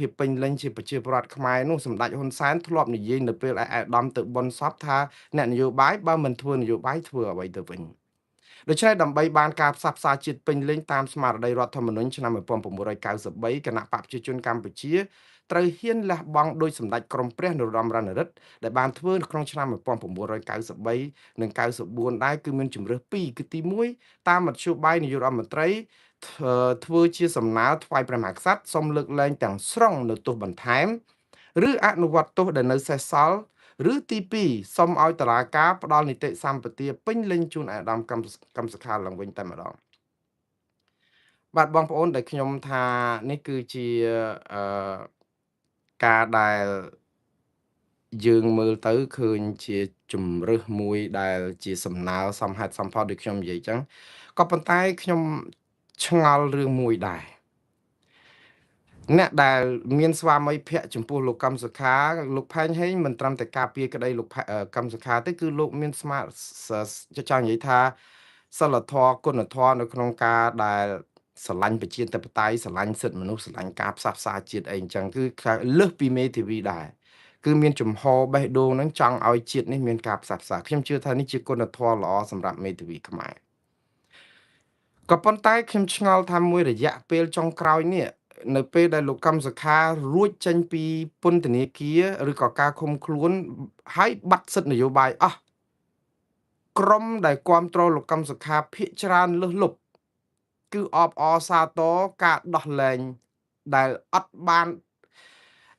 ភាពពេញលេញជាប្រជាពលរដ្ឋខ្មែរនោះសម្ដេចហ៊ុនសែនធ្លាប់និយាយនៅពេលឯកឧត្តមទៅបុណ្យសពថាអ្នកនយោបាយបើមិនធ្វើនយោបាយធ្វើអ្វីទៅវិញដូច្នេះដើម្បីបានការផ្សះផ្សាជាតិពេញលេញតាមស្មារតីរដ្ឋធម្មនុញ្ញឆ្នាំ1993គណៈបកប្រជាជនកម្ពុជាត្រូវហ៊ានលះបង់ដោយសម្ដេចក្រមព្រះនរោត្តមរណរដ្ឋដែលបានធ្វើនៅក្នុងឆ្នាំ1993និង94ដែរគឺមានជំរើសពីរគឺទី1តាមមធ្យោបាយនាយករដ្ឋមន្ត្រីធ្វើជាសំណើថ្វាយព្រះមហាក្សត្រសូមលើកលែងទាំងស្រុងនៅទោសបន្ថែមឬអនុវត្តទោសដែលនៅសេសសល់ឬទី2សូមឲ្យតុលាការផ្ដល់នីតិសម្បទាពេញលេញជូនអាដាមកម្មសខាឡើងវិញតែម្ដងបាទបងប្អូនដែលខ្ញុំថានេះគឺជាអឺការដែលយើងមើលទៅឃើញជាជំរើសមួយដែលជាសំណើសមហេតុសមផលដូចខ្ញុំនិយាយចឹងក៏ប៉ុន្តែខ្ញុំឆ្ងល់រឿងមួយដែរអ្នកដែលមានស្វាមីភក្តិចំពោះលោកកឹមសុខាលោកផែងហេងមិនត្រឹមតែការពារក្តីលោកកឹមសុខាទេគឺលោកមានស្មាចង់និយាយថាសិលធម៌គុណធម៌នៅក្នុងការដែលស្រឡាញ់ប្រជាធិបតេយ្យស្រឡាញ់សិទ្ធិមនុស្សស្រឡាញ់ការផ្សះផ្សាជាតិអីអញ្ចឹងគឺលើសពីមេធាវីដែរគឺមានចំហបេះដូងហ្នឹងចង់ឲ្យជាតិនេះមានការផ្សះផ្សាខ្ញុំជឿថានេះជាគុណធម៌ល្អសម្រាប់មេធាវីខ្មែរក៏ប៉ុន្តែខ្ញុំឆ្ងល់ថាមួយរយៈពេលចុងក្រោយនេះនៅពេលដែលលោកកឹមសុខារួចចេញពីពន្ធនាគារឬក៏ការឃុំខ្លួនហើយបាត់សិទ្ធិនយោបាយអស់ក្រុមដែលគ្រប់គ្រងលោកកឹមសុខាភាគច្រើនលើសលប់គឺអបអរសាទរការដោះលែងដែលអត់បាន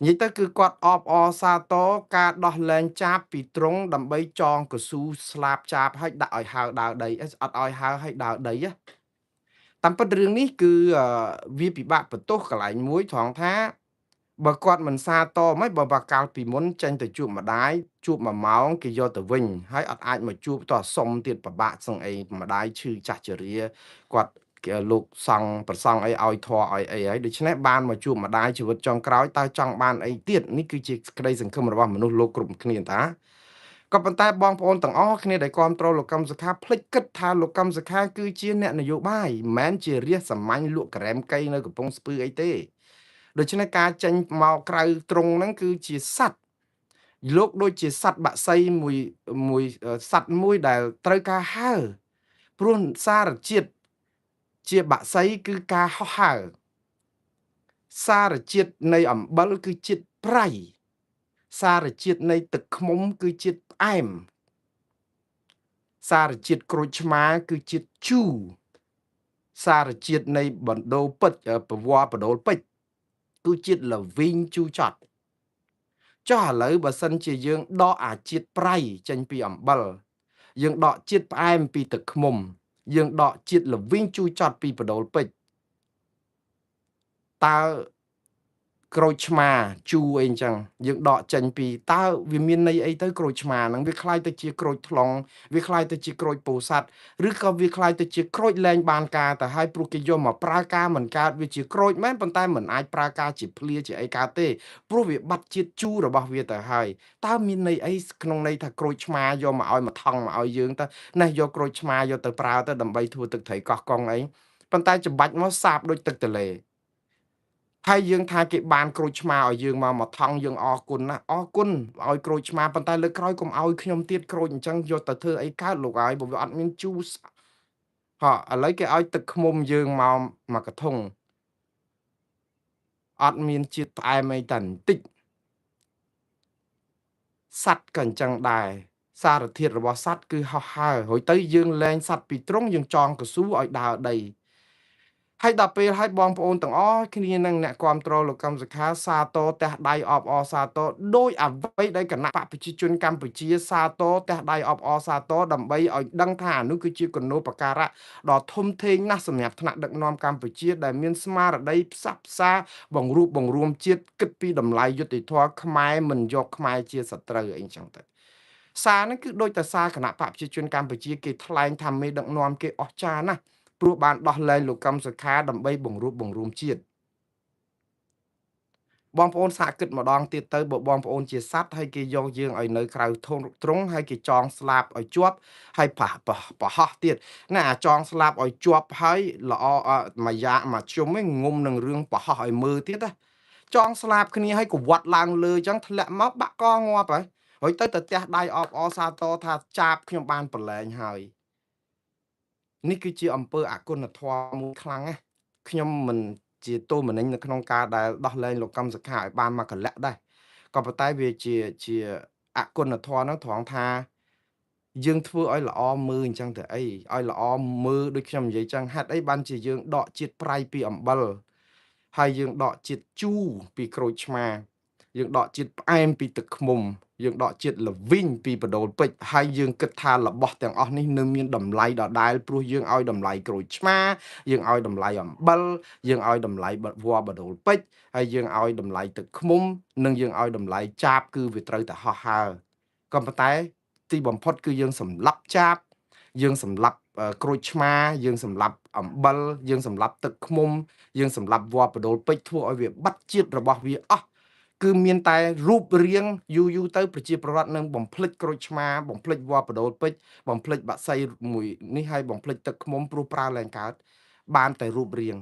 និយាយទៅគឺគាត់អបអរសាទរការដោះលែងចាបពីត្រង់ដើម្បីចងកស៊ូស្លាបចាបឲ្យដាក់ឲ្យហើដើរដីអត់ឲ្យហើឲ្យដើរដីតាមពិតរឿងនេះគឺវាពិបាកបន្ទោសកន្លែងមួយត្រង់ថាបើគាត់មិនសាទរមិនបើកាលពីមុនចេញទៅជួបម្ដាយជួបមួយម៉ោងគេយកទៅវិញហើយអត់អាចមកជួបតសុំទៀតពិបាកសឹងអីម្ដាយឈឺចាស់ជរាគាត់លោកសង្ឃប្រសង់អីឲ្យធរឲ្យអីហើយដូច្នេះបានមកជួបម្ដាយជីវិតចុងក្រោយតើចង់បានអីទៀតនេះគឺជាក្តីសង្ឃឹមរបស់មនុស្សលោកគ្រប់គ្នាតាក៏ប៉ុន្តែបងប្អូនទាំងអស់គ្នាដែលគាំទ្រលោកកឹមសុខាភ្លេចគិតថាលោកកឹមសុខាគឺជាអ្នកនយោបាយមិនមែនជារាជសាមញ្ញលក់ក្រែមកៃនៅកំពង់ស្ពឺអីទេដូច្នេះការចេញមកក្រៅត្រង់ហ្នឹងគឺជាសัตว์លោកដូចជាសัตว์បក្សីមួយសัตว์មួយដែលត្រូវការហើព្រោះសារជាតិជាបក្សីគឺការហោះហើរសារជាតិនៃអំបិលគឺជាតិប្រៃសារជាតិនៃទឹកឃ្មុំគឺជាតិផ្អែមសារជាតិក្រូចឆ្មាគឺជាតិជូរសារជាតិនៃបណ្ដូលពេជ្រពវ៉ាបដូលពេជ្រគឺជាល្វីងជូរចត់ចុះឥឡូវបើសិនជាយើងដកអាជាតិប្រៃចេញពីអំបិលយើងដកជាតិផ្អែមពីទឹកឃ្មុំយើងដកជាតិល្វីងជូរចត់ពីបដូលពេជ្រតើក្រូចឆ្មាជូរអីអញ្ចឹងយើងដកចេញពីតើវាមានន័យអីទៅក្រូចឆ្មាហ្នឹងវាคล้ายទៅជាក្រូចថ្លុងវាคล้ายទៅជាក្រូចពោធិ៍សាត់ឬក៏វាคล้ายទៅជាក្រូចលែងបានការទៅហើយព្រោះគេយកមកប្រើការមិនកើតវាជាក្រូចមែនប៉ុន្តែមិនអាចប្រើការជាភ្លាជាអីកើតទេព្រោះវាបាត់ជាតិជូររបស់វាទៅហើយតើមានន័យអីក្នុងន័យថាក្រូចឆ្មាយកមកឲ្យមកថង់មកឲ្យយើងទៅណេះយកក្រូចឆ្មាយកទៅប្រើទៅដើម្បីធ្វើទឹកត្រីកោះកុងអីប៉ុន្តែច្បាច់មកសាបដូចទឹកទន្លេហើយយើងថាគេបានក្រូចឆ្មាឲ្យយើងមកថង់យើងអរគុណណាអរគុណឲ្យក្រូចឆ្មាប៉ុន្តែលើក្រោយកុំឲ្យខ្ញុំទៀតក្រូចអញ្ចឹងយកទៅធ្វើអីកើតលោកហើយបើវាអត់មានជូរហ៎ឥឡូវគេឲ្យទឹកឃ្មុំយើងមកមួយកធុងអត់មានជាតិផ្អែមអីតែបន្តិចសัตว์ក៏អញ្ចឹងដែរសារធាតុរបស់សัตว์គឺហោះហើររួចទៅយើងលែងសัตว์ពីត្រង់យើងចងកស៊ូឲ្យដើរដីហើយដល់ពេលឲ្យបងប្អូនទាំងអស់គ្នានឹងអ្នកគាំទ្រលោកកឹមសុខាសាទរទះដៃអបអរសាទរដោយអ្វីដែលគណៈបកប្រជាជនកម្ពុជាសាទរទះដៃអបអរសាទរដើម្បីឲ្យដឹងថានោះគឺជាគុណូបការៈដ៏ធំធេងណាស់សម្រាប់ថ្នាក់ដឹកនាំកម្ពុជាដែលមានស្មារតីផ្សះផ្សាបង្រួបបង្រួមជាតិគិតពីតម្លៃយុត្តិធម៌ខ្មែរមិនយកខ្មែរជាសត្រូវអីចឹងទៅសារនេះគឺដូចតែសារគណៈបកប្រជាជនកម្ពុជាគេថ្លែងថាមេដឹកនាំគេអស្ចារ្យណាស់ព្រោះបានដោះលែងលោកកឹមសុខាដើម្បីបង្រួបបង្រួមជាតិបងប្អូនសាកគិតម្ដងទៀតទៅបើបងប្អូនជាសัตว์ហើយគេយកយើងឲ្យនៅក្រៅទ្រុងហើយគេចងស្លាបឲ្យជាប់ហើយប្រហោះទៀតណាអាចងស្លាបឲ្យជាប់ហើយល្អមួយយ៉ាងមួយជុំឯងងុំនឹងរឿងប្រហោះឲ្យមើលទៀតណា ចងស្លាបគ្នា ហើយកវត្តឡើងលើអញ្ចឹងធ្លាក់មកបាក់កងាប់ហើយ ហើយទៅទៅផ្ទះដៃអបអសាទរថាចាបខ្ញុំបានប្រឡែងហើយ។ នេះគឺជាអំពើអគុណធម៌មួយខ្លាំងណាស់។ ខ្ញុំមិនជាទោមនិញនៅក្នុងការដែលដោះលែងលោកកឹមសុខាឲ្យបានមកកលៈដែរ ក៏ប៉ុន្តែវាជាអគុណធម៌ហ្នឹងត្រង់ថាយើងធ្វើឲ្យល្អមើលអញ្ចឹងទៅអី ឲ្យល្អមើលដូចខ្ញុំនិយាយចឹង ហេតុអីបានជាយើងដកជាតិប្រៃពីអំបិល ហើយយើងដកជាតិជូរពីក្រូចឆ្មា យើងដកជាតិផ្អែមពីទឹកឃ្មុំ យើងដកជាតិល្វីងពីបដូលពេជ្រ ហើយយើងគិតថារបស់ទាំងអស់នេះនៅមានតម្លៃដដែល ព្រោះយើងឲ្យតម្លៃក្រូចឆ្មា យើងឲ្យតម្លៃអំបិល យើងឲ្យតម្លៃវល្លិបដូលពេជ្រ ហើយយើងឲ្យតម្លៃទឹកឃ្មុំ និងយើងឲ្យតម្លៃចាប គឺវាត្រូវតែហោះហើរ ក៏ប៉ុន្តែទីបំផុតគឺយើងសម្លាប់ចាប យើងសម្លាប់ក្រូចឆ្មា យើងសម្លាប់អំបិល យើងសម្លាប់ទឹកឃ្មុំ យើងសម្លាប់វល្លិបដូលពេជ្រ ធ្វើឲ្យវាបាត់ជាតិរបស់វាអស់ គឺមានតែរូបរាង។ យូរយូរទៅប្រជាពលរដ្ឋនឹងបំភ្លេចក្រូចឆ្មា បំភ្លេចវល្លិបដូលពេជ្រ បំភ្លេចបាក់សីមួយនេះ ហើយបំភ្លេចទឹកឃ្មុំ ព្រោះប្រើលែងកើត បានតែរូបរាង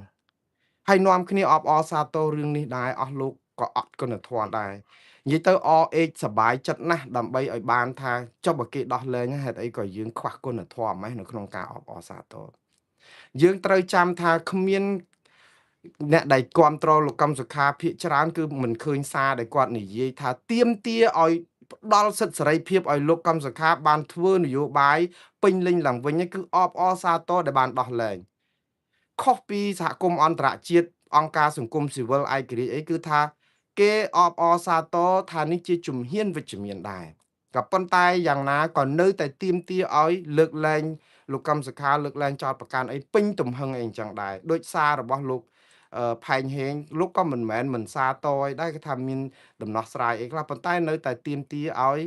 ហើយនាំគ្នាអបអរសាទររឿងនេះដែរ។ អស់លោកក៏អត់គុណធម៌ដែរ។ និយាយទៅ RH សบายចិត្តណាស់ ដើម្បីឲ្យបានថាចុះបើគេដោះលែង ហេតុអីក៏យើងខ្វះគុណធម៌ម៉េះនៅក្នុងការអបអរសាទរ? យើងត្រូវចាំថាគ្មានអ្នកដែលគ្រប់គ្រងលោកកឹមសុខាភាកច្រើន គឺមិនឃើញសារដែលគាត់និយាយថាទៀមទាឲ្យផ្ដល់សិទ្ធិសេរីភាពឲ្យលោកកឹមសុខាបានធ្វើនយោបាយពេញលេញឡើងវិញ គឺអបអរសាទរដែលបានដោះលែង ខុសពីសហគមន៍អន្តរជាតិ អង្គការសង្គមស៊ីវិលឯករាជ្យអី គឺថាគេអបអរសាទរថានេះជាជំហានវិជ្ជមានដែរ ក៏ប៉ុន្តែយ៉ាងណាក៏នៅតែទៀមទាឲ្យលើកលែងលោកកឹមសុខា លើកលែងចោតប្រកាន់អីពេញទំហឹងអីអញ្ចឹងដែរ។ ដោយសាររបស់លោកផែងហេង លោកក៏មិនមែនមិនសាទរអីដែរ គេថាមានដំណោះស្រាយអីខ្លះ ប៉ុន្តែនៅតែទៀមទាឲ្យ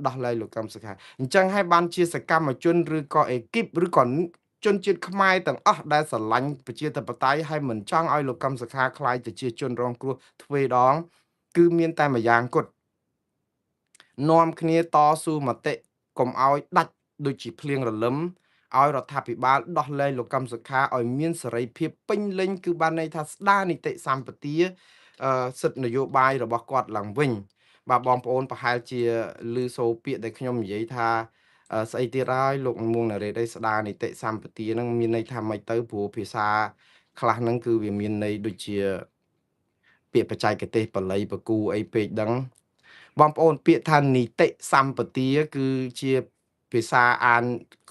ដោះលែងលោកកឹមសុខាអញ្ចឹង។ ហើយបានជាសកម្មជន ឬក៏អេគីប ឬក៏ជនជាតិខ្មែរទាំងអស់ដែលស្រឡាញ់ប្រជាធិបតេយ្យ ហើយមិនចង់ឲ្យលោកកឹមសុខាក្លាយទៅជាជនរងគ្រោះទ្វេដង គឺមានតែម្យ៉ាងគត់ នាំគ្នាតស៊ូមតិកុំឲ្យដាច់ដូចជាភ្លៀងរលឹម ឲ្យរដ្ឋាភិបាលដោះលែងលោកកឹមសុខាឲ្យមានសេរីភាពពេញលេញ គឺបានន័យថាស្ដារនីតិសម្បទាសិទ្ធិនយោបាយរបស់គាត់ឡើងវិញ។ បាទ បងប្អូនប្រហែលជាឮសូរពាក្យដែលខ្ញុំនិយាយថាស្អីទៀតហើយលោកមួងណារ៉េតអី ស្ដារនីតិសម្បទាហ្នឹងមានន័យថាម៉េចទៅ? ព្រោះភាសាខ្លះហ្នឹងគឺវាមានន័យដូចជាពាក្យបច្ចេកទេសបល័យបកូអីពេកដឹង។ បងប្អូន ពាក្យថានីតិសម្បទាគឺជាភាសាអាន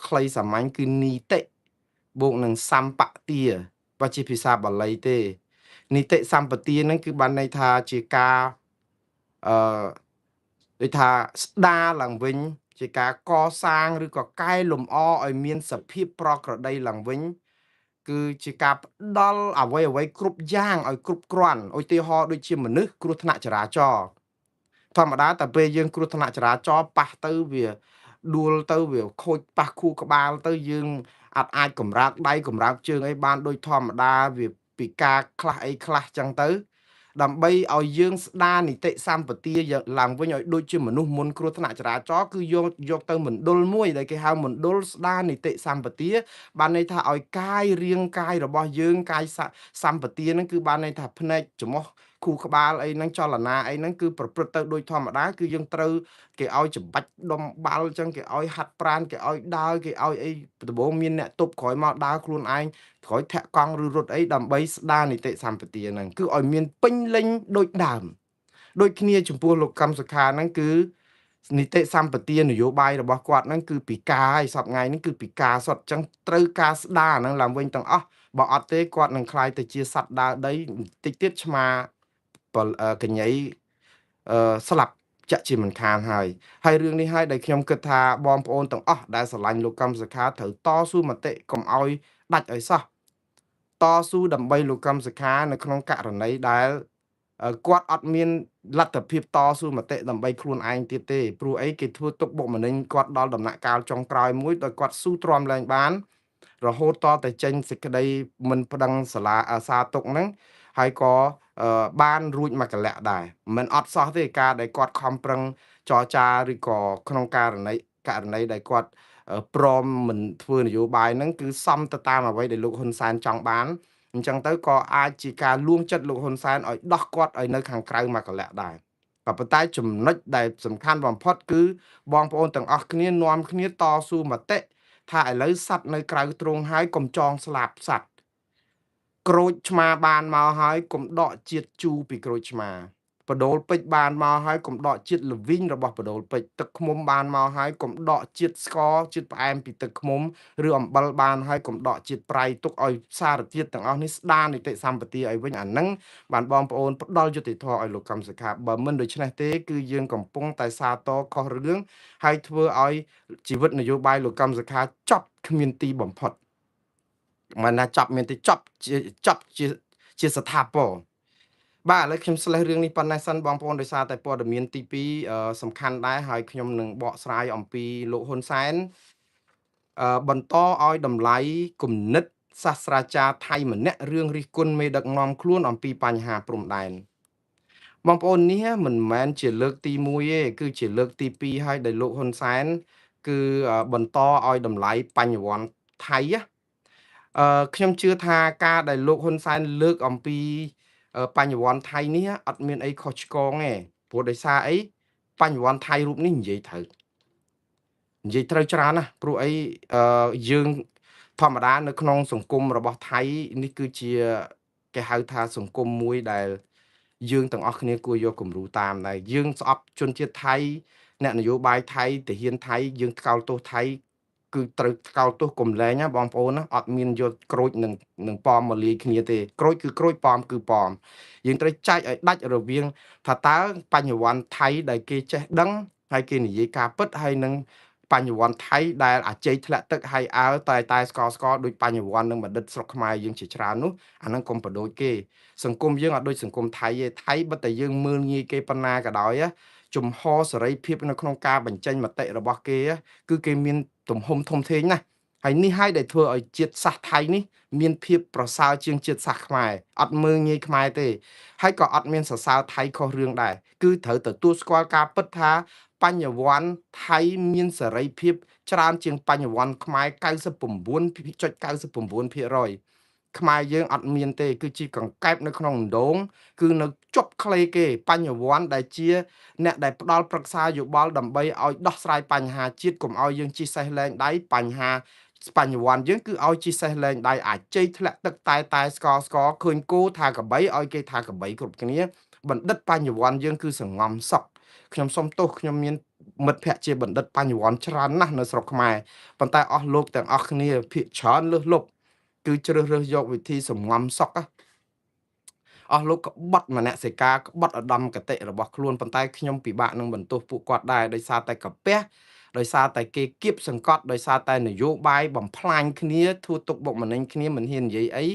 ខ្លីសាមញ្ញ គឺនីតិបូកនឹងសម្បទា បើជាភាសាបាលីទេ។ នីតិសម្បទាហ្នឹងគឺបានន័យថាជាការអឺដូចថាស្ដារឡើងវិញ ជាការកសាងឬក៏កែលម្អឲ្យមានសភាពប្រក្រតីឡើងវិញ គឺជាការផ្ដល់អ្វីអ្វីគ្រប់យ៉ាងឲ្យគ្រប់គ្រាន់។ ឧទាហរណ៍ដូចជាមនុស្សគ្រោះថ្នាក់ចរាចរណ៍ ធម្មតាតែពេលយើងគ្រោះថ្នាក់ចរាចរណ៍ប៉ះទៅវាដួលទៅ វាខូចប៉ះខួរក្បាលទៅ យើងអត់អាចកម្រើកដៃកម្រើកជើងអីបានដូចធម្មតា វាពិការខ្លះអីខ្លះចឹងទៅ ដើម្បីឲ្យយើងស្ដារនីតិសម្បទាឡើងវិញឲ្យដូចជាមនុស្សមុនគ្រោះថ្នាក់ចរាចរណ៍ គឺយកទៅមណ្ឌលមួយដែលគេហៅមណ្ឌលស្ដារនីតិសម្បទា បានន័យថាឲ្យកាយរាងកាយរបស់យើង កាយសម្បទាហ្នឹងគឺបានន័យថាភ្នែក ច្រមុះ ខួរក្បាលអីហ្នឹង ចលនាអីហ្នឹងគឺប្រព្រឹត្តទៅដូចធម្មតា គឺយើងត្រូវគេឲ្យច្បាច់ដុំបាល់អញ្ចឹង គេឲ្យហាត់ប្រាន គេឲ្យដើរ គេឲ្យអី ដំបូងមានអ្នកទប់ ក្រោយមកដើរខ្លួនឯង ក្រោយធាក់កង់ឬរត់អី ដើម្បីស្ដារនីតិសម្បទាហ្នឹងគឺឲ្យមានពេញលេញដូចដើម។ ដូចគ្នាចំពោះលោកកឹមសុខាហ្នឹង គឺនីតិសម្បទានយោបាយរបស់គាត់ហ្នឹងគឺពិការ ហើយសពថ្ងៃហ្នឹងគឺពិការសុទ្ធ អញ្ចឹងត្រូវការស្ដារហ្នឹងឡើងវិញទាំងអស់ បើអត់ទេគាត់នឹងក្លាយទៅជាសត្វដើរដី តិចទៀតឆ្មាកញីអឺស្លាប់ចាក់ជាមិនខានហើយ។ ហើយរឿងនេះហើយដែលខ្ញុំគិតថាបងប្អូនទាំងអស់ដែលស្រឡាញ់លោកកឹមសុខាត្រូវតស៊ូមតិកុំឲ្យដាច់ឲ្យសោះ តស៊ូដើម្បីលោកកឹមសុខា នៅក្នុងករណីដែលគាត់អត់មានលទ្ធភាពតស៊ូមតិដើម្បីខ្លួនឯងទៀតទេ ព្រោះអីគេធ្វើទុកបុកម្នេញគាត់ដល់ដំណាក់កាលចុងក្រោយមួយ ដោយគាត់ស៊ូទ្រាំលែងបាន រហូតតតែចេញសេចក្តីមិនប្តឹងសាលាអាសាទុកហ្នឹង ហើយក៏បានរួចមកកលៈដែរ។ មិនអត់សោះទេ ការដែលគាត់ខំប្រឹងចរចា ឬក៏ក្នុងករណីដែលគាត់ព្រមមិនធ្វើនយោបាយហ្នឹង គឺសមទៅតាមអ្វីដែលលោកហ៊ុនសែនចង់បាន អញ្ចឹងទៅក៏អាចជាការលួងចិត្តលោកហ៊ុនសែនឲ្យដោះគាត់ឲ្យនៅខាងក្រៅមួយកលៈដែរ។ ក៏ប៉ុន្តែចំណុចដែលសំខាន់បំផុតគឺបងប្អូនទាំងអស់គ្នានាំគ្នាតស៊ូមតិថាឥឡូវសัตว์នៅក្រៅទ្រុងហើយកុំចងស្លាប់សัตว์ក្រូចឆ្មាបានមកហើយកុំដកជាតិជូរពីក្រូចឆ្មាបដូលពេជ្របានមកហើយកុំដកជាតិល្វីងរបស់បដូលពេជ្រទឹកឃ្មុំបានមកហើយកុំដកជាតិស្ករជាតិផ្អែមពីទឹកឃ្មុំឬអំបិលបានហើយកុំដកជាតិប្រៃទុកឲ្យសារធាតុទាំងអស់នេះស្ដារនីតិសម្បទាឲ្យវិញអាហ្នឹងបានបងប្អូនផ្ដល់យុត្តិធម៌ឲ្យលោកកឹមសុខាបើមិនដូច្នេះទេគឺយើងកំពុងតែសាទរខុសរឿងហើយធ្វើឲ្យជីវិតនយោបាយលោកកឹមសុខាចប់គ្មានទីបំផុតមិនណាចប់មានទីចប់ចប់ជាជាស្ថាពរបាទឥឡូវខ្ញុំស្លេះរឿងនេះប៉ុណ្ណេះសិនបងប្អូនដោយសារតែព័ត៌មានទី2សំខាន់ដែរហើយខ្ញុំនឹងបកស្រាយអំពីលោកហ៊ុនសែនបន្តឲ្យតម្លៃគំនិតសាស្ត្រាចារ្យថៃម្នាក់រឿងរិះគន់មេដឹកនាំខ្លួនអំពីបញ្ហាព្រំដែនបងប្អូននេះមិនមែនជាលើកទី1ទេគឺជាលើកទី2ហើយដែលលោកហ៊ុនសែនគឺបន្តឲ្យតម្លៃបញ្ញវន្តថៃខ្ញុំជឿថាការដែលលោកហ៊ុនសែនលើកអំពីបញ្ញវន្តថៃនេះអត់មានអីខុសឆ្គងទេព្រោះដោយសារអីបញ្ញវន្តថៃរូបនេះនិយាយត្រូវច្រើនណាស់ព្រោះអីយើងធម្មតានៅក្នុងសង្គមរបស់ថៃនេះគឺជាគេហៅថាសង្គមមួយដែលយើងទាំងអស់គ្នាគួរយកគំរូតាមដែរយើងស្អប់ជនជាតិថៃអ្នកនយោបាយថៃទាហានថៃយើងថ្កោលទោសថៃគឺត្រូវថ្កោលទោសកុំលែងណាបងប្អូនណាអត់មានយកក្រូចនឹងប៉មមកលាយគ្នាទេក្រូចគឺក្រូចប៉មគឺប៉មយើងត្រូវចែកឲ្យដាច់រវាងថាតើបញ្ញវន្តថៃដែលគេចេះដឹងហើយគេនិយាយការពិតហើយនឹងបញ្ញវន្តថៃដែលអាជ័យធ្លាក់ទឹកហើយអើតែតែស្កស្កដូចបញ្ញវន្តនិងបណ្ឌិតស្រុកខ្មែរយើងជាច្រើននោះអាហ្នឹងកុំបដូចគេសង្គមយើងអត់ដូចសង្គមថៃទេថៃបើតែយើងមើលងាយគេប៉ុណ្ណាក៏ដោយជំហរសេរីភាពនៅក្នុងការបញ្ចេញមតិរបស់គេគឺគេមានទំហំធំធេងណាស់ហើយនេះហើយដែលធ្វើឲ្យជាតិសាសន៍ថៃនេះមានភាពប្រសើរជាងជាតិសាសន៍ខ្មែរអត់មើលងាយខ្មែរទេហើយក៏អត់មានសរសើរថៃខុសរឿងដែរគឺត្រូវទទួលស្គាល់ការពិតថាបញ្ញវន្តថៃមានសេរីភាពច្រើនជាងបញ្ញវន្តខ្មែរ 99.99% ខ្មែរយើងអត់មានទេគឺជាកង្កែបនៅក្នុងដងគឺនៅជប់ក្លេគេបញ្ញវន្តដែលជាអ្នកដែលផ្ដល់ប្រឹក្សាយោបល់ដើម្បីឲ្យដោះស្រាយបញ្ហាជាតិកុំឲ្យយើងជិះសេះលែងដៃបញ្ហាបញ្ញវន្តយើងគឺឲ្យជិះសេះលែងដៃអាចជ័យធ្លាក់ទឹកតែតែស្កស្កឃើញគោថាកបីឲ្យគេថាកបីគ្រប់គ្នាបណ្ឌិតបញ្ញវន្តយើងគឺសងំសក់ខ្ញុំសុំទោសខ្ញុំមានមិត្តភ័ក្តិជាបណ្ឌិតបញ្ញវន្តច្រើនណាស់នៅស្រុកខ្មែរប៉ុន្តែអស់លោកទាំងអស់គ្នាភាគច្រើនលើសលប់គឺជ្រើសរើសយកវិធីសំងំសក់អស់លោកក្បត់មនសិការក្បត់ឧត្តមគតិរបស់ខ្លួនប៉ុន្តែខ្ញុំពិបាកនឹងបន្ទោសពួកគាត់ដែរដោយសារតែកាពះដោយសារតែគេគៀបសង្កត់ដោយសារតែនយោបាយបំផ្លាញគ្នាធ្វើទុកបុកម្នេញគ្នាមិនហ៊ាននិយាយអី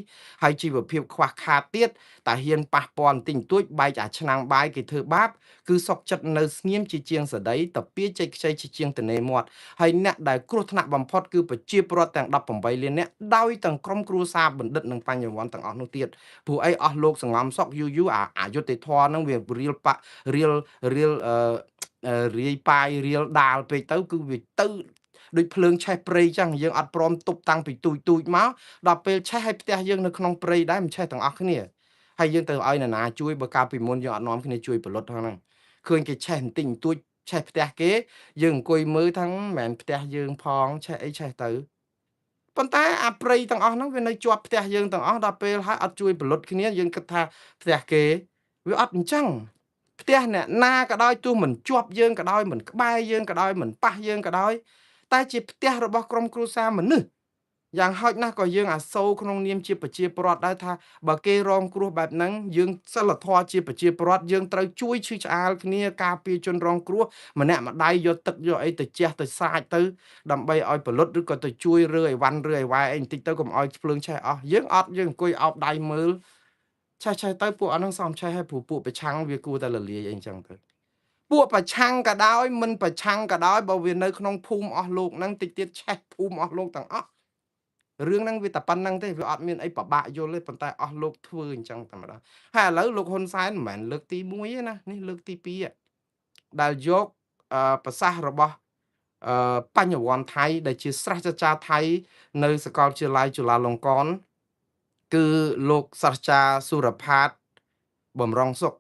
ហើយជីវភាពខ្វះខាតទៀតតែហ៊ានប៉ះពាល់បន្តិចបន្តួចបែកអាឆ្នាំងបាយគេធ្វើបាបគឺសុកចិត្តនៅស្ងៀមជាជាងសដីតពៀជ័យខ្ចីជាជាងទនេមាត់ហើយអ្នកដែលគ្រោះថ្នាក់បំផុតគឺប្រជាពលរដ្ឋទាំង18លានអ្នកដោយទាំងក្រុមគ្រួសារបណ្ឌិតនិងបញ្ញវន្តទាំងអស់នោះទៀតព្រោះអីអស់លោកសងំសក់យូរយូរអាយុត្តិធម៌ហ្នឹងវារៀលប៉រៀលរៀលរាយប៉ាយរៀលដាលពេកទៅគឺវាទៅដូចភ្លើងឆេះព្រៃចឹងយើងអត់ព្រមទប់តាំងពីទូចទូចមកដល់ពេលឆេះឲ្យផ្ទះយើងនៅក្នុងព្រៃដែរមិនឆេះទាំងអស់គ្នាហើយយើងទៅឲ្យនរណាជួយបើកាលពីមុនយើងអត់នាំគ្នាជួយផលិតហ្នឹងឃើញគេឆេះបន្តិចបន្តួចឆេះផ្ទះគេយើងអង្គុយមើលថាមិនមែនផ្ទះយើងផងឆេះអីឆេះទៅប៉ុន្តែអាព្រៃទាំងអស់ហ្នឹងវានៅជាប់ផ្ទះយើងទាំងអស់ដល់ពេលហើយអត់ជួយផលិតគ្នាយើងគិតថាផ្ទះគេវាអត់អញ្ចឹងផ្ទះអ្នកណាក៏ដោយទោះមិនជាប់យើងក៏ដោយមិនក្បែរយើងក៏ដោយមិនប៉ះយើងក៏ដោយតែជាផ្ទះរបស់ក្រុមគ្រួសារមនុស្សយ៉ាងហោចណាស់ក៏យើងអាសូរក្នុងនាមជាប្រជាពលរដ្ឋដែរថាបើគេរងគ្រោះបែបហ្នឹងយើងសិលធម៌ជាប្រជាពលរដ្ឋយើងត្រូវជួយឈឺឆ្អាលគ្នាការពារជនរងគ្រោះម្នាក់ម្ដាយយកទឹកយកអីទៅជះទៅសាចទៅដើម្បីឲ្យផលិតឬក៏ទៅជួយរើអីវ៉ាន់រើអីវ៉ែអីបន្តិចទៅកុំឲ្យភ្លើងឆេះអស់យើងអត់យើងអង្គុយអោបដៃមើលឆេះឆេះទៅពួកអាហ្នឹងសំឆេះឲ្យព្រោះពួកប្រឆាំងវាគួរតែលលាយអីចឹងទៅពួកប្រឆាំងក៏ដោយមិនប្រឆាំងក៏ដោយបើវានៅក្នុងភូមិអស់លោកហ្នឹងតិចទៀតឆេះភូមិអស់លោកទាំងអស់រឿងហ្នឹងវាតែប៉ុណ្្នឹងទេវាអត់មានអីពិបាកយល់ទេប៉ុន្តែអស់លោកធ្វើអញ្ចឹងតែម្ដងហើយឥឡូវលោកហ៊ុនសែនមិនមែនលើកទី1ទេណានេះលើកទី2ដែលយកប្រសាសន៍របស់បញ្ញវន្តថៃដែលជាសាស្ត្រាចារ្យថៃនៅសាកលវិទ្យាល័យจุฬាលង្កន គឺលោកសាស្ត្រាចារ្យសុរផាតបំរុងសុខ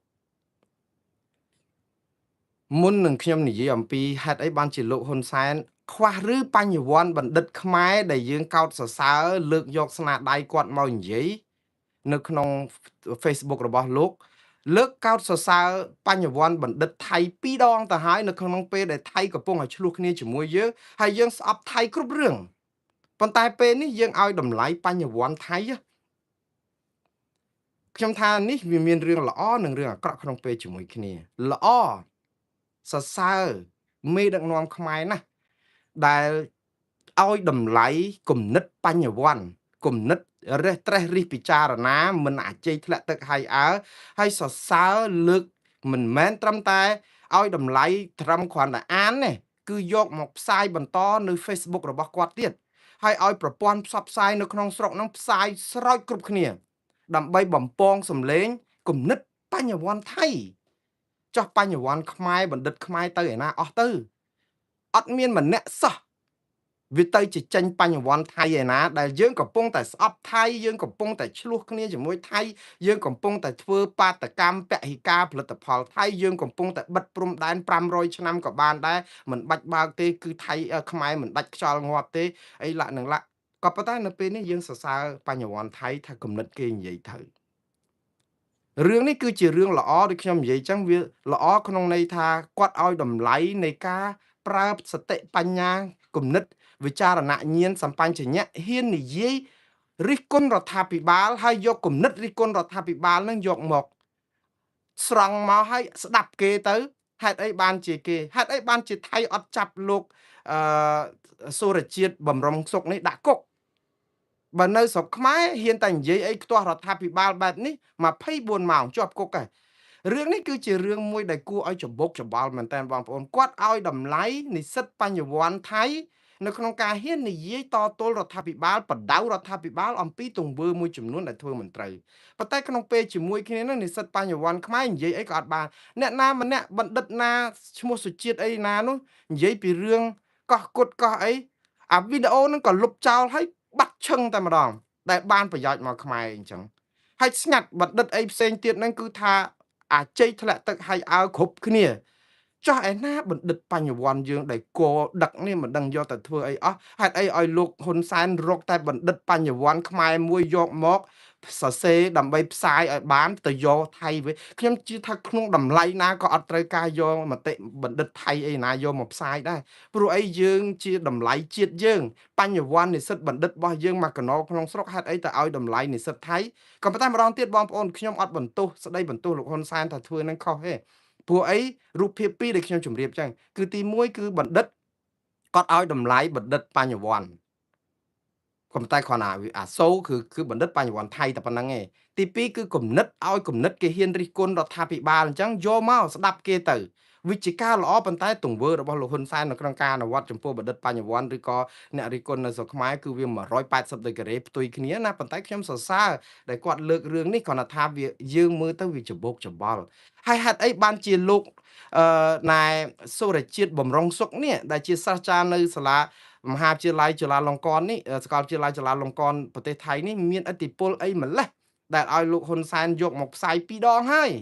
មុននឹងខ្ញុំនិយាយអំពីហេតុអីបានជាលោកហ៊ុនសែនខ្វះឬបញ្ញវន្តបណ្ឌិតខ្មែរដែលយើងកោតសរសើរលើកយកស្នាដៃគាត់មកនិយាយនៅក្នុង Facebook របស់លោកលើកកោតសរសើរបញ្ញវន្តបណ្ឌិតថៃពីរដងទៅហើយនៅក្នុងពេលដែលថៃកំពុងឲ្យឆ្លោះគ្នាជាមួយយើងហើយយើងស្អប់ថៃគ្រប់រឿងប៉ុន្តែពេលនេះយើងឲ្យតម្លៃបញ្ញវន្តថៃខ្ញុំថានេះវាមានរឿងល្អនិងរឿងអាក្រក់ក្នុងពេលជាមួយគ្នាល្អសរសើរមេដឹកនាំខ្មែរណាស់ដែលឲ្យតម្លៃគំនិតបញ្ញវន្តគំនិតរេះត្រេះរិះពិចារណាមិនអាជ័យធ្លាក់ទឹកហើយអើហើយសរសើរលើកមិនមែនត្រឹមតែឲ្យតម្លៃត្រឹមគ្រាន់តែអានទេគឺយកមកផ្សាយបន្តនៅ Facebook របស់គាត់ទៀតហើយឲ្យប្រព័ន្ធផ្សព្វផ្សាយនៅក្នុងស្រុកហ្នឹងផ្សាយស្រោចគ្រប់គ្នាដើម្បីបំពងសម្លេងគំនិតបញ្ញវន្តថៃចោះបញ្ញវន្តខ្មែរបណ្ឌិតខ្មែរទៅឯណាអស់ទៅអត់មានម្នាក់សោះវាទៅជាចេញបញ្ញវន្តថៃឯណាដែលយើងកំពុងតែស្អប់ថៃយើងកំពុងតែឆ្លោះគ្នាជាមួយថៃយើងកំពុងតែធ្វើបាតកម្មពហិការផលិតផលថៃយើងកំពុងតែបិទព្រំដែន500ឆ្នាំក៏បានដែរមិនបាច់បើកទេគឺថៃខ្មែរមិនដាច់ខ្យល់ងាប់ទេអីលាក់នឹងលាក់ក៏ប៉ុន្តែនៅពេលនេះយើងសរសើរបញ្ញវន្តថៃថាគំនិតគេនិយាយត្រូវរឿងនេះគឺជារឿងល្អដូចខ្ញុំនិយាយចឹងវាល្អក្នុងន័យថាគាត់ឲ្យតម្លៃនៃការប្រើសតិបញ្ញាគំនិតវិចារណញ្ញាណសម្បញ្ញៈហ៊ាននិយាយរិះគន់រដ្ឋាភិបាលហើយយកគំនិតរិះគន់រដ្ឋាភិបាលនឹងយកមកស្រង់មកឲ្យស្ដាប់គេទៅហេតុអីបានជាគេហេតុអីបានជាថៃអត់ចាប់លោកអឺសុរជាតិបំរុងសុកនេះដាក់គុកបើនៅស្រុកខ្មែរហ៊ានតែនិយាយអីខ្ទាស់រដ្ឋាភិបាលបែបនេះ24ម៉ោងជាប់គុកហ៎រឿងនេះគឺជារឿងមួយដែលគួរឲ្យច្បុកច្បល់មែនតើបងប្អូនគាត់ឲ្យតម្លៃនិស្សិតបញ្ញវន្តថៃនៅក្នុងការហ៊ាននិយាយតទល់រដ្ឋាភិបាលបដៅរដ្ឋាភិបាលអំពីទង្វើមួយចំនួនដែលធ្វើមិនត្រូវប៉ុន្តែក្នុងពេលជាមួយគ្នានឹងនិស្សិតបញ្ញវន្តខ្មែរនិយាយអីក៏អត់បានអ្នកណាម្នាក់បណ្ឌិតណាឈ្មោះសុជាតិអីណានោះនិយាយពីរឿងកោះគុតកោះអីអាវីដេអូហ្នឹងក៏លុបចោលហើយបាត់ឈឹងតែម្ដងដែលបានប្រយោជន៍មកខ្មែរអញ្ចឹងហើយស្ងាត់បណ្ឌិតអីផ្សេងទៀតហ្នឹងគឺថាអាជ័យធ្លាក់ទឹកហើយអើគ្រប់គ្នាចោះឯណាបណ្ឌិតបញ្ញវន្តយើងដែលកដឹកនេះមិនដឹងយកទៅធ្វើអីអស់ហេតុអីឲ្យលោកហ៊ុនសែនរកតែបណ្ឌិតបញ្ញវន្តខ្មែរមួយយកមកសរសេរដើម្បីផ្សាយឲ្យបានទៅយកថៃវិញខ្ញុំជឿថាក្នុងតម្លៃណាក៏អត់ត្រូវការយកមតិបណ្ឌិតថៃអីណាយកមកផ្សាយដែរព្រោះអីយើងជាតម្លៃជាតិយើងបញ្ញវន្តនិស្សិតបណ្ឌិតរបស់យើងមកកណោក្នុងស្រុកហេតុអីទៅឲ្យតម្លៃនិស្សិតថៃក៏ប៉ុន្តែម្ដងទៀតបងប្អូនខ្ញុំអត់បន្ទោសស្ដីបន្ទោសលោកហ៊ុនសែនថាធ្វើនឹងខុសទេព្រោះអីរូបភាពពីរដែលខ្ញុំជម្រាបចឹងគឺទី1គឺបណ្ឌិតគាត់ឲ្យតម្លៃបណ្ឌិតបញ្ញវន្តក៏ប៉ុន្តែគ្រាន់តែអាសូគឺបណ្ឌិតបញ្ញវន្តថៃតែប៉ុណ្្នឹងឯងទី2គឺគំនិតឲ្យគំនិតគេហ៊ានរិះគន់រដ្ឋាភិបាលអញ្ចឹងយកមកស្ដាប់គេទៅវិជាការល្អប៉ុន្តែទង្វើរបស់លោកហ៊ុនសែននៅក្នុងការអនុវត្តចំពោះបណ្ឌិតបញ្ញវន្តឬក៏អ្នករិះគន់នៅស្រុកខ្មែរគឺវា180ដឺក្រេផ្ទុយគ្នាណាប៉ុន្តែខ្ញុំសរសើរដែលគាត់លើករឿងនេះគ្រាន់តែថាវាយើងមើលទៅវាច្បុកច្បល់ហើយហេតុអីបានជាលោកណែសុរជាតិបំរុងសុកនេះដែលជាសាស្ត្រាចារ្យនៅសាលាមហាវិទ្យាល័យจุฬាលង្កននេះសាកលវិទ្យាល័យจุฬាលង្កនប្រទេសថៃនេះមានឥទ្ធិពលអីម្លេះដែលឲ្យលោកហ៊ុនសែនយកមកផ្សាយពីរដងហើយ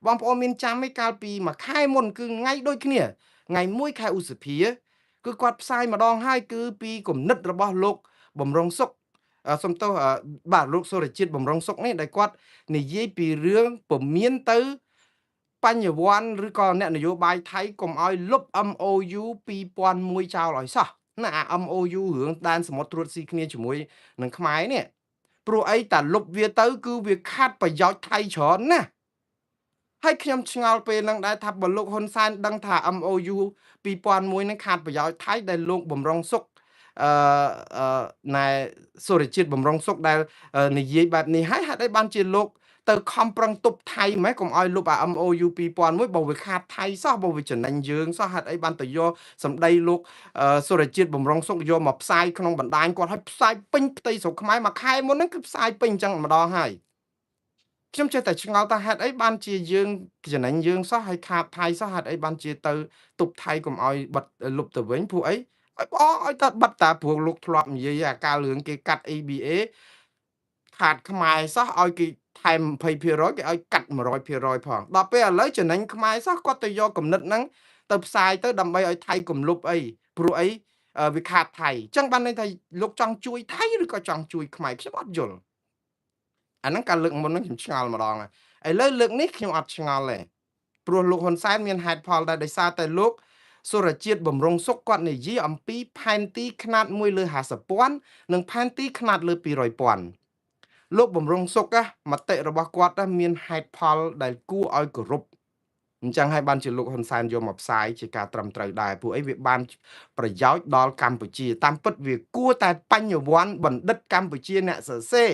បងប្អូនមានចាំទេកាលពីមួយខែមុនគឺថ្ងៃដូចគ្នាថ្ងៃ1ខែឧសភាគឺគាត់ផ្សាយម្ដងហើយគឺពីគំនិតរបស់លោកបំរុងសុកសំទោសបាទលោកសុរជាតិបំរុងសុកនេះដែលគាត់និយាយពីរឿងពមៀនទៅបញ្ញវន្តឬក៏អ្នកនយោបាយថៃកុំឲ្យលុប MOU 2001ចោលឲ្យសោះណាអា MOU រឿងដែនសមុទ្រត្រួតស៊ីគ្នាជាមួយនឹងខ្មែរនេះព្រោះអីតាលុបវាទៅគឺវាខាត់ប្រយោជន៍ថៃច្រើនណាស់ហើយខ្ញុំឆ្ងល់ពេលហ្នឹងដែរថាបើលោកហ៊ុនសែនដឹងថា MOU 2001ហ្នឹងខាតប្រយោជន៍ថៃដែលលោកបំរុងសុកអឺណែសុរជាតិបំរុងសុកដែលនិយាយបែបនេះហើយហេតុអីបានជាលោកទៅខំប្រឹងទប់ថៃម៉េចកុំឲ្យលុបអា MOU 2001បើវាខាតថៃសោះបើវាចំណេញយើងសោះហេតុអីបានទៅយកសម្ដីលោកសុរជាតិបំរុងសុកយកមកផ្សាយក្នុងបណ្ដាញគាត់ឲ្យផ្សាយពេញផ្ទៃស្រុកខ្មែរមួយខែមុនហ្នឹងគឺផ្សាយពេញអញ្ចឹងម្ដងហើយខ្ញុំចេះតែឆ្ងល់ថាហេតុអីបានជាយើងចំណេញយើងសោះហើយខាតថៃសោះហេតុអីបានជាទៅទប់ថៃកុំឲ្យបិទលុបទៅវិញព្រោះអីឲ្យបងឲ្យតែបិទតាព្រោះលោកធ្លាប់និយាយអាការរឿងគេកាត់ ABA ខាតខ្មែរសោះឲ្យគេថែម20%គេឲ្យកាត់100%ផងដល់ពេលឥឡូវចំណេញខ្មែរសោះគាត់ទៅយកគំនិតហ្នឹងទៅផ្សាយទៅដើម្បីឲ្យថៃគំលប់អីព្រោះអីវាខាតថៃអញ្ចឹងបានន័យថាលោកចង់ជួយថៃឬក៏ចង់ជួយខ្មែរខ្ញុំអត់យល់អាហ្នឹងការលើកមុនហ្នឹងខ្ញុំឆ្ងល់ម្ដងឥឡូវលើកនេះខ្ញុំអត់ឆ្ងល់ទេព្រោះលោកហ៊ុនសែនមានហេតុផលដែរដោយសារតែលោកសុរជាតិបំរុងសុកគាត់និយាយអំពីផែនទីខ្នាត1លើ50,000និងផែនទីខ្នាតលើ200,000លោកបំរុងសុកមតិរបស់គាត់មានហេតុផលដែលគួរឲ្យគោរពអញ្ចឹងហើយបានជាលោកហ៊ុនសែនយកមកផ្សាយជាការត្រឹមត្រូវដែរពួកអីវាបានប្រយោជន៍ដល់កម្ពុជាតាមពិតវាគួរតែបញ្ញវន្តបណ្ឌិតកម្ពុជាអ្នកសរសេរ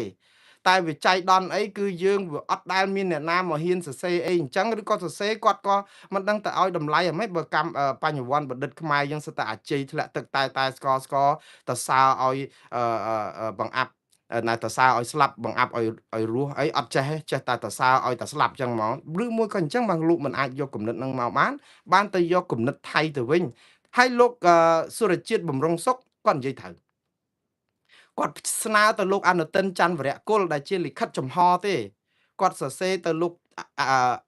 តែវិច័យដន់អីគឺយើងវាអត់ដែលមានអ្នកណាមកហ៊ានសរសេរអីអញ្ចឹងឬក៏សរសេរគាត់ក៏មិនដឹងទៅឲ្យតម្លៃអ្ហ្មេចបើកម្មបញ្ញវន្តបណ្ឌិតខ្មែរយើងសិតតែអាជ័យធ្លាក់ទឹកតែតែស្កស្កតសើឲ្យបង្អាប់ណែតសើឲ្យស្លាប់បង្អាប់ឲ្យរស់អីអត់ចេះចេះតែតសើឲ្យតែស្លាប់ចឹងហ្មងឬមួយក៏អញ្ចឹងបានលោកមិនអាចយកគំនិតនឹងមកបានបានទៅយកគំនិតថៃទៅវិញហើយលោកសុរជាតិបំរុងសុកគាត់និយាយត្រូវគាត់ស្នើទៅលោកអនុទិនច័ន្ទវរៈគុលដែលជាលិខិតចំហទេគាត់សរសេរទៅលោក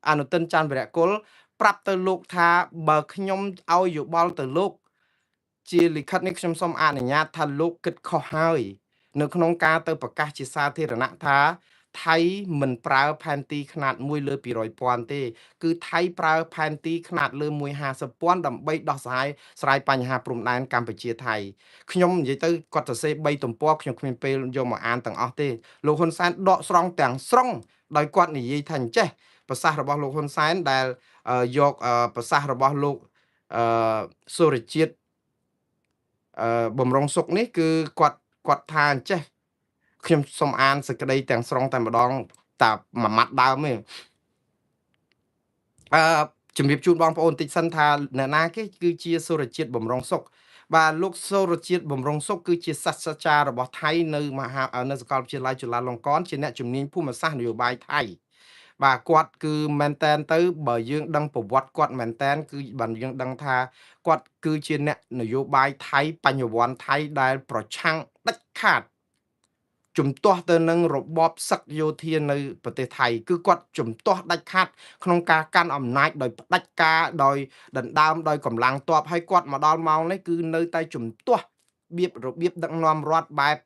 អនុទិនច័ន្ទវរៈគុលប្រាប់ទៅលោកថាបើខ្ញុំឲ្យយោបល់ទៅលោកជាលិខិតនេះខ្ញុំសូមអនុញ្ញាតថាលោកគិតខុសហើយនៅក្នុងការទៅប្រកាសជាសាធារណៈថាថៃមិនប្រើផែនទីខ្នាត1លើ200,000ទេគឺថៃប្រើផែនទីខ្នាតលើ150,000ដើម្បីដោះស្រាយបញ្ហាព្រំដែនកម្ពុជាថៃខ្ញុំនិយាយទៅគាត់សរសេរ3ទំព័រខ្ញុំគ្មានពេលយកមកអានទាំងអស់ទេលោកហ៊ុនសែនដកស្រង់ទាំងស្រុងដោយគាត់និយាយថាអញ្ចេះប្រសាសន៍របស់លោកហ៊ុនសែនដែលយកប្រសាសន៍របស់លោកសុរជាតិបំរុងសុកនេះគឺគាត់ថាអញ្ចេះខ្ញុំសូមអានសេចក្តីទាំងស្រុងតែម្ដងតាមួយម៉ាត់ដើមទេជំរាបជូនបងប្អូនតិចសិនថាអ្នកណាគេគឺជាសុរជាតិបំរុងសុកបាទលោកសុរជាតិបំរុងសុកគឺជាសាស្ត្រាចារ្យរបស់ថៃនៅមហានៅសាកលវិទ្យាល័យจุฬាលង្កនជាអ្នកជំនាញភូមិសាស្ត្រនយោបាយថៃបាទគាត់គឺមែនតែនទៅបើយើងដឹងប្រវត្តិគាត់មែនតែនគឺបានយើងដឹងថាគាត់គឺជាអ្នកនយោបាយថៃបញ្ញវន្តថៃដែលប្រឆាំងដាច់ខាតជំទាស់ទៅនឹងរបបសឹកយោធានៅប្រទេសថៃគឺគាត់ជំទាស់ដាច់ខាតក្នុងការកាន់អំណាចដោយផ្ដាច់ការដោយដណ្ដើមដោយកម្លាំងទ័ពហើយគាត់មកដល់ម៉ោងនេះគឺនៅតែជំទាស់របៀបដឹកនាំរដ្ឋបែប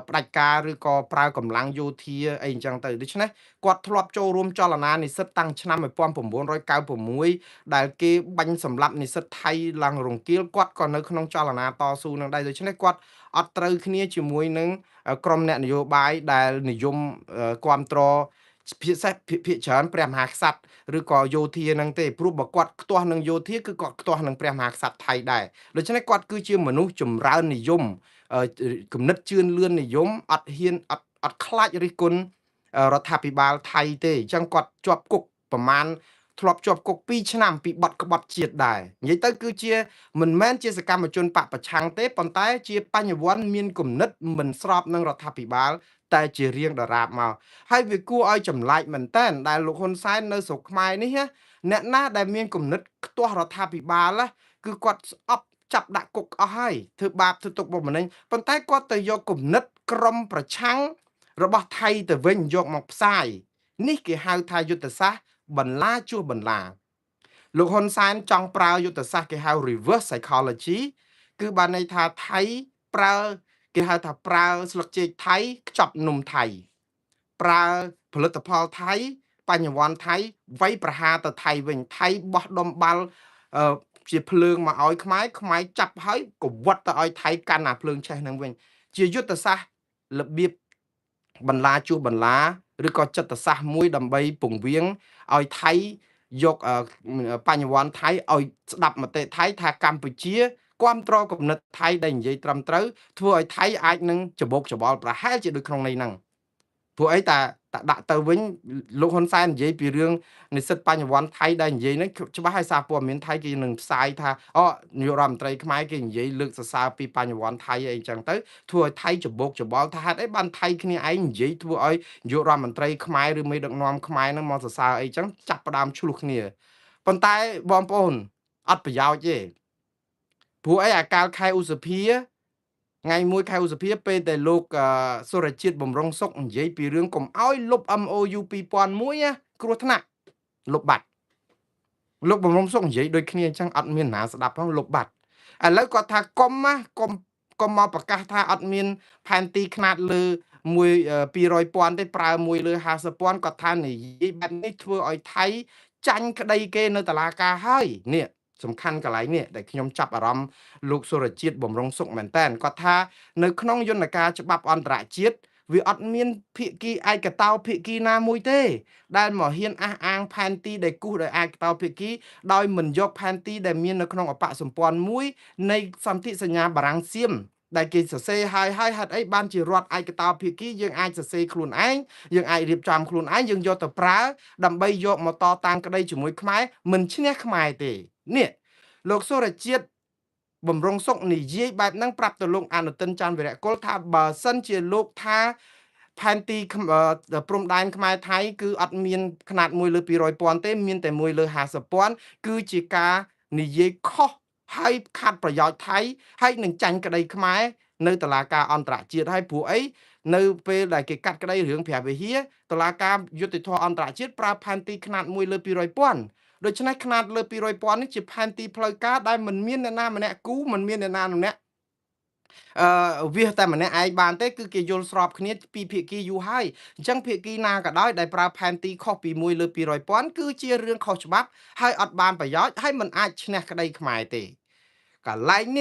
ផ្ដាច់ការឬក៏ប្រើកម្លាំងយោធាអីអញ្ចឹងទៅដូច្នេះគាត់ធ្លាប់ចូលរួមចលនានិស្សិតតាំងឆ្នាំ1996ដែលគេបាញ់សម្លាប់និស្សិតថៃឡើងរង្គាលគាត់ក៏នៅក្នុងចលនាតស៊ូនឹងដែរដូច្នេះគាត់អត់ត្រូវគ្នាជាមួយនឹងក្រុមអ្នកនយោបាយដែលនិយមគ្រប់គ្រងពិសេសភាគច្រើនព្រះមហាក្សត្រឬក៏យោធានឹងទេព្រោះបើគាត់ខ្ទាស់នឹងយោធាគឺគាត់ខ្ទាស់នឹងព្រះមហាក្សត្រថៃដែរដូច្នេះគាត់គឺជាមនុស្សចម្រើននិយមគំនិតជឿនលឿននិយមអត់ហ៊ានអត់ខ្លាចរិះគន់រដ្ឋាភិបាលថៃទេអញ្ចឹងគាត់ជាប់គុកប្រមាណធ្លាប់ជាប់គុក2ឆ្នាំពីបទក្បត់ជាតិដែរនិយាយទៅគឺជាមិនមែនជាសកម្មជនបកប្រឆាំងទេប៉ុន្តែជាបញ្ញវន្តមានគំនិតមិនស្របនឹងរដ្ឋាភិបាលតែជារៀងដរាបមកហើយវាគួរឲ្យចម្លែកមែនតើដែលលោកហ៊ុនសែននៅស្រុកខ្មែរនេះអ្នកណាដែលមានគំនិតខ្ទាស់រដ្ឋាភិបាលគឺគាត់ស្អប់ចាប់ដាក់គុកអស់ហើយធ្វើបាបធ្វើទុកបុកម្នេញប៉ុន្តែគាត់ទៅយកគំនិតក្រុមប្រឆាំងរបស់ថៃទៅវិញយកមកផ្សាយនេះគេហៅថាយុទ្ធសាស្ត្របន្លាជួសបន្លាលោកហ៊ុនសែនចង់ប្រើយុទ្ធសាស្ត្រគេហៅ reverse psychology គឺបានន័យថាថៃប្រើគេហៅថាប្រើស្លឹកចេកថៃខ្ចប់នំថៃប្រើផលិតផលថៃបញ្ញវន្តថៃវាយប្រហារទៅថៃវិញថៃបោះដុំបាល់ជាភ្លើងមកឲ្យខ្មែរខ្មែរចាប់ហើយកវត្តទៅឲ្យថៃកាន់អាភ្លើងឆេះនឹងវិញជាយុទ្ធសាស្ត្ររបៀបបន្លាជួសបន្លាឬក៏ចិត្តសាស្ត្រមួយដើម្បីពង្វៀងឲ្យថៃយកបញ្ញវន្តថៃឲ្យស្ដាប់មតិថៃថាកម្ពុជាគាំទ្រគំនិតថៃដែលនិយាយត្រឹមត្រូវធ្វើឲ្យថៃអាចនឹងច្បោកច្បល់ប្រហែលជាដូចក្នុងន័យហ្នឹងព្រោះអីតាដាក់ទៅវិញលោកហ៊ុនសែននិយាយពីរឿងនិស្សិតបញ្ញវន្តថៃដែលនិយាយហ្នឹងច្បាស់ហើយសារព័ត៌មានថៃគេនឹងផ្សាយថាអូនាយករដ្ឋមន្ត្រីខ្មែរគេនិយាយលើកសរសើរពីបញ្ញវន្តថៃអីចឹងទៅធ្វើឲ្យថៃច្បោកច្បល់ថាហេតុអីបានថៃគ្នាឯងនិយាយធ្វើឲ្យនាយករដ្ឋមន្ត្រីខ្មែរឬមេដឹកនាំខ្មែរហ្នឹងមកសរសើរអីចឹងចាប់ផ្ដើមឆ្លោះគ្នាប៉ុន្តែបងប្អូនអត់ប្រយោជន៍ទេព្រោះអីអាកាលខែឧសភា ថ្ងៃ1ខែឧសភាពេលដែលលោកសុរជាតិបំរុងសុកនិយាយពីរឿងកុំឲ្យលុប MOU 2001ណាគ្រោះថ្នាក់លុបបាត់លោកបំរុងសុកនិយាយដូចគ្នាអញ្ចឹងអត់មានណាស្ដាប់ផងលុបបាត់ឥឡូវគាត់ថាកុំណាកុំកុំមកប្រកាសថាអត់មានផែនទីខ្នាតលើមួយ200ពាន់ទេប្រើមួយលើ50ពាន់គាត់ថានិយាយបែបនេះធ្វើឲ្យថៃចាញ់ក្តីគេនៅតុលាការហើយនេះសំខាន់កន្លែងនេះដែលខ្ញុំចាប់អារម្មណ៍លោកសុរជាតិបំរុងសុកមែនតើគាត់ថានៅក្នុងយន្តការច្បាប់អន្តរជាតិវាអត់មានភាគីឯកតោភាគីណាមួយទេដែលមកហ៊ានអះអាងផែនទីដែលគូសដោយឯកតោភាគីដោយមិនយកផែនទីដែលមាននៅក្នុងអបសម្ព័ន្ធមួយនៃសន្ធិសញ្ញាបារាំងសៀមដែលគេសរសេរហើយហើយហេតុអីបានជារដ្ឋឯកតោភាគីយើងអាចសរសេរខ្លួនឯងយើងអាចរៀបចំខ្លួនឯងយើងយកទៅប្រើដើម្បីយកមកតតាំងក្តីជាមួយខ្មែរមិនឈ្នះខ្មែរទេនេះលោកសុរជាតិបំរុងសុកនិយាយបែបហ្នឹងប្រាប់ទៅលោកអនុទិនច័ន្ទវិរៈកុលថាបើសិនជាលោកថាផែនទីព្រំដែនខ្មែរថៃគឺអត់មានខ្នាត1លើ200ពាន់ទេមានតែ1លើ50ពាន់គឺជាការនិយាយខុសហើយខាត់ប្រយោជន៍ថៃហើយនឹងចាញ់ក្តីខ្មែរនៅតុលាការអន្តរជាតិហើយព្រោះអីនៅពេលដែលគេកាត់ក្តីរឿងព្រះវិហារតុលាការយុត្តិធម៌អន្តរជាតិប្រើផែនទីខ្នាត1លើ200ពាន់ដូច្នេះខ្នាតលើ200ពាន់នេះជាផែនទីផ្លូវការដែលមិនមានអ្នកណាម្នាក់គូមិនមានអ្នកណាម្នាក់អឺវាសតែម្នាក់ឯងបានទេគឺគេយល់ស្របគ្នាពីភាគីយូរហើយអញ្ចឹងភាគីណាក៏ដោយដែលប្រើផែនទីខុសពី1លើ200ពាន់គឺជារឿងខុសច្បាប់ហើយអត់បានប្រយោជន៍ហើយមិនអាចឈ្នះក្តីខ្មែរទេកន្លែងនេះ